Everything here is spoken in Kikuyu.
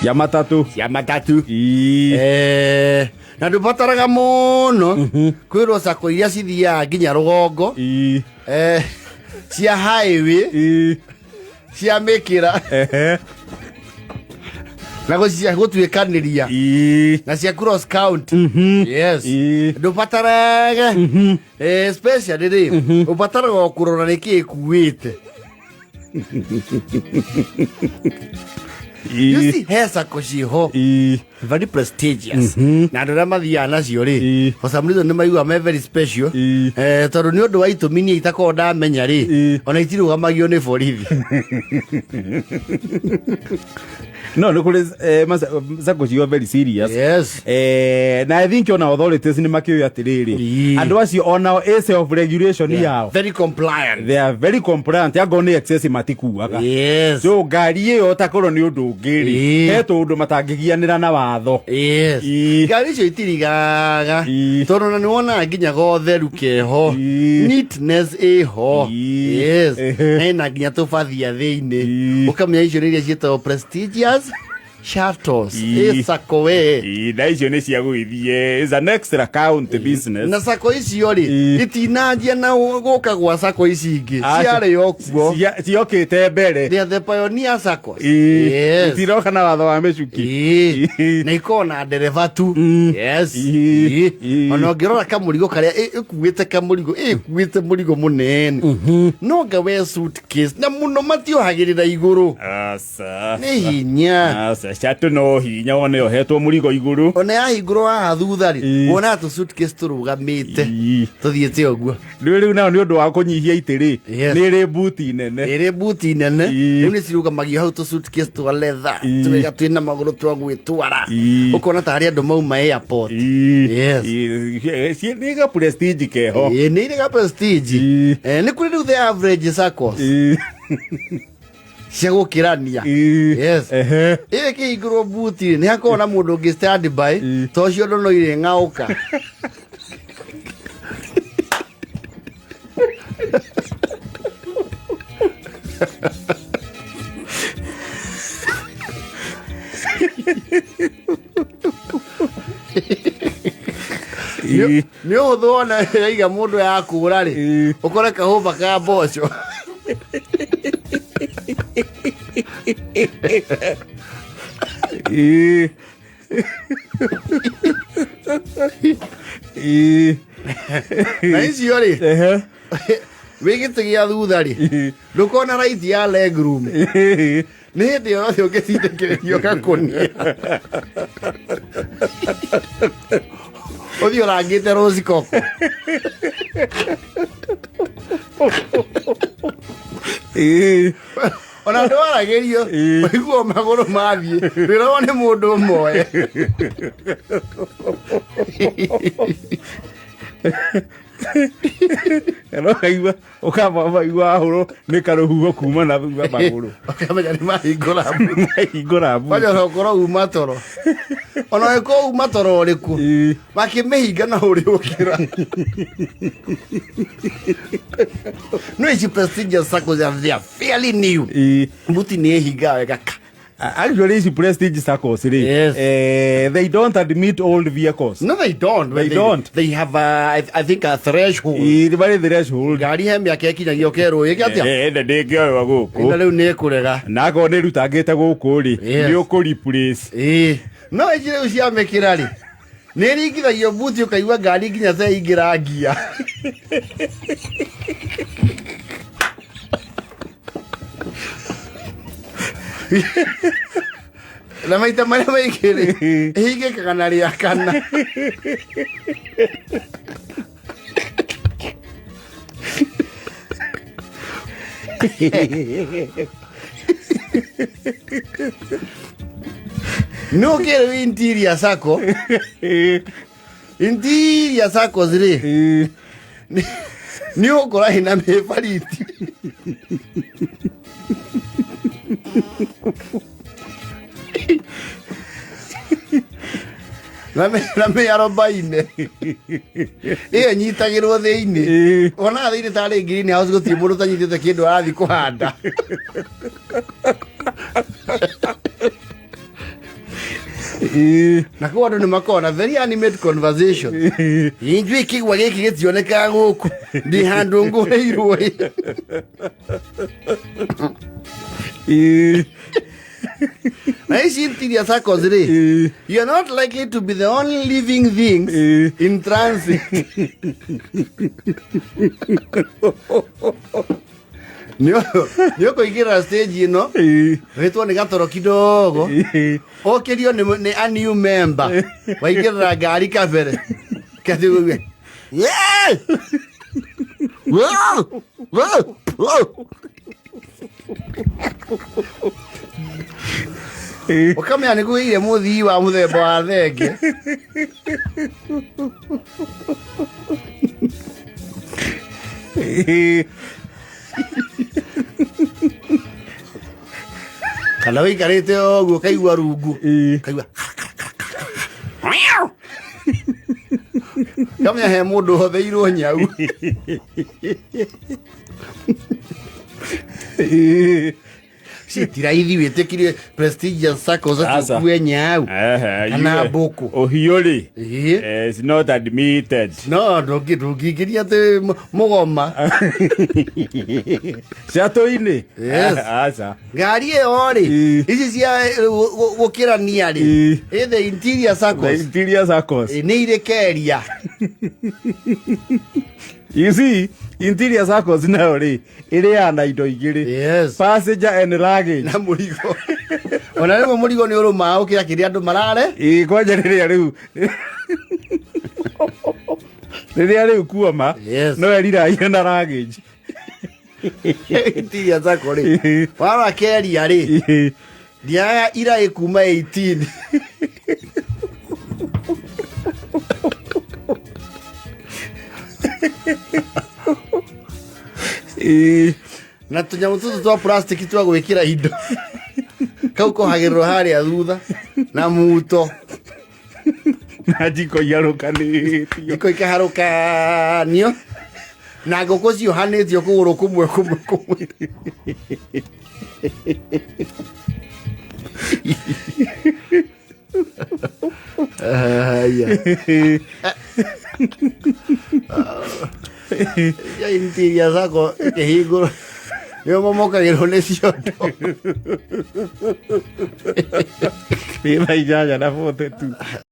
Cia matatũ. Cia matatu. Ii. Na ndũbataraga mũno kwĩrwo sako iria cithiaga nginya rũgongo. Ii. Cia highway. Ii. Cia mĩkĩra. Na cia gũtuĩkanĩria. Ii. Na cia cross county. Yes. Ii. Ndũbatarage. Especially rĩ, ũbataraga o kũrora nĩkĩ ĩkuĩte. You Ii. see, he sako ciho Ii. very prestigious, na andũ arĩa mathiaga nacio rĩ, for some reason nĩ maiguaga me very special. Tondũ nĩ ũndũ wa itũmi niĩ itakorwo ndamenya rĩ, ona itirũgamagio nĩ borithi. No nĩ kũrĩ sako cio very serious. Na I think ona authorities nĩ makĩũĩ atĩrĩrĩ, andũ acio onao a self regulation yao. Very compliant. They are very compliant, angorwo nĩ excess matikuaga. So ngari ĩyo takorwo nĩ ũndũ ũngĩ rĩ, he tũũndũ matangĩgianĩra na watho. Ngari icio itirigaga, tondũ na nĩ wonaga nginya gotheru keho, neatness ĩho. Yes. Na ĩna nginya tũbathia thĩinĩ. Ũkamenya icio nĩ iria ciĩtagwo prestigious shuttles. Ĩ sako we. Ii, na icio nĩ cia gũgĩthiĩ is an extra county business. Na sako icio rĩ, itinanjia na gũka gwa sako ici ingĩ. Aca. Ciarĩ o kuo. Ciokĩte mbere. They are the pioneer saccos. Itiroka na watho wa mĩcuki. Na ikoragwo na ndereba tu. Yes. Ona ũngĩrora kamũrigo karĩa ĩkuĩte, kamũrigo ĩkuĩte, mũrigo mũnene, no nga we suitcase na mũno matiohagĩrĩra igũrũ. Aca. Nĩ hinya. Aca, shuttle no hinya wone yohetwo mũrigo igũrũ. Ona yahingũrwo haha thutha rĩ, wonaga tũ suitcase tũrũgamĩte, tũthiĩte ũguo. Rĩu nao nĩ ũndũ wa kũnyihia itĩ rĩ, nĩ ĩrĩ buti nene. Ĩrĩ buti nene. Rĩu nĩ cirũgamagio hau tũ suitcase twa leather, twega twĩna magũrũ twa gwĩtwara, ũkona tarĩ andũ mauma airport. Yes. Nĩ ga prestige keho. Ĩĩ, nĩ irĩ ga prestige. Nĩ kũrĩ rĩu the average saccos cia gũkĩrania. Yes. Ĩyo ĩkĩhingũrwo buti nĩ hakoragwo na mũndũ ũngĩ stand by, to ũcio ndono irĩ ng'aũka. Nĩ ũhũthũ wona yaiga mũndũ ya kũra rĩ, ũkore kahũba ka mboco. Na icio rĩ, wĩ gĩtĩ gĩa thutha rĩ, ndũkona right ya leg room, nĩ hĩndĩ yothe ũngĩtindĩkĩrĩrio gakũnia ũthiĩ ũrangĩte rũcikoko. Ona ndwaragĩrio, ũiguo magũrũ mathiĩ, wĩragwo nĩ mũndũ ũmwe. Kana ũkaigua ũkamba ũkaigua wahũrwo nĩ karũhuho kuma na thutha magũrũ. Ũkamenya nĩ mahingũra. Mahingũra mbuti. Kwanja ona ũkorwo uma toro, ona ũngĩkorwo uma toro ũrĩkũ, makĩmĩhinga na ũrĩ ũkĩra. No ici prestigious saccos, they are fairly new. Mbuti nĩ ĩhingaga wega ka. Actually, ici prestige saccos rĩ, they don't admit old vehicles. No, they don't. They don't. They have a, I think a threshold. Ĩĩ, marĩ threshold. Ngari he mĩaka ĩkinyagia ũkerwo ĩke atĩa. Ĩno ndĩngĩoywo gũkũ. Ĩno rĩu nĩ ĩkũrega. Na akorwo nĩ rutangĩte gũkũ rĩ, nĩ ũkũ replace. Ĩĩ, no ici rĩu cia mĩkĩra rĩ, nĩ ĩringithagio mbuti, ũkaigua ngari nginya ta ingĩra ngia. Na maita marĩa maingĩ rĩ, ĩhingĩkaga na rĩa kana. No kĩrĩ interior sacco, interior saccos rĩ, nĩ ũgũkora ĩna mĩbariti. Na mĩarobaine ĩyo ĩnyitagĩrwo thĩinĩ. Wonaga thĩinĩ tarĩ green house, gũtirĩ mũndũ ũtanyitĩte kĩndũ arathiĩ kũhanda. Na kũu andũ nĩ makoragwo na very animate conversation. Injuĩ kĩgwa gĩkĩ gĩtionekaga gũkũ, ndĩ handũ ngũrĩirwo ĩ. Na ici interior saccos rĩ, you are not likely to be the only living things in transit. Nĩ ũkũingĩra stage ĩno wĩtwo nĩ gatoro kidogo, ũkĩrio nĩ a new member waingĩrĩra ngari kabere kathiguge. Yeah! Wow! Wow! Wow! Ũkamenya nĩ kũgĩire mũthii wa mũthemba wa thenge. Kana wĩikarĩte ũguo ũkaigua rungu, ũkaigua kamenya he mũndũ hotheirwo nyau. Ci ti raithi wĩtĩkirie prestigious saccos atĩ Aca. ũkue nyau kana mbũkũ. Ũhiũ rĩ, is not admitted. No ndũngĩingĩria atĩ mũgoma. Ciatũ-inĩ. Yes. Aca. Ngari ĩyo rĩ, ici cia gũkĩrania rĩ, ĩ the interior The saccos. Interior saccos. Nĩ irĩ keria. You see, interior saccos nayo rĩ, ĩrĩaga na indo igĩrĩ. Yes. Passenger and luggage. Na mũrigo ona rĩmwe mũrigo nĩ ũrũmaa ũkĩra kĩrĩa andũ marare. Ĩĩ, kwanja rĩrĩa rĩu kuoma. Yes. No eriragia na luggage. Interior sacco rĩ, warora keria rĩ, ndiaga iraĩ kuma 18. Na tũnyamũ tũtũ twa plastic twa gwĩkĩra indo kau kohagĩrĩrwo harĩa thutha na muto. Na njiko iharũkanĩtio. Njiko ikaharũkanio na ngũkũ ciohanĩtio kũgũrũ kũmwe kũmwe kũmwe. Aya. Ya interior sacco ĩkĩhingũrwo nĩo mamokagĩrwo nĩ ciondo. Nĩ thaa 8:42.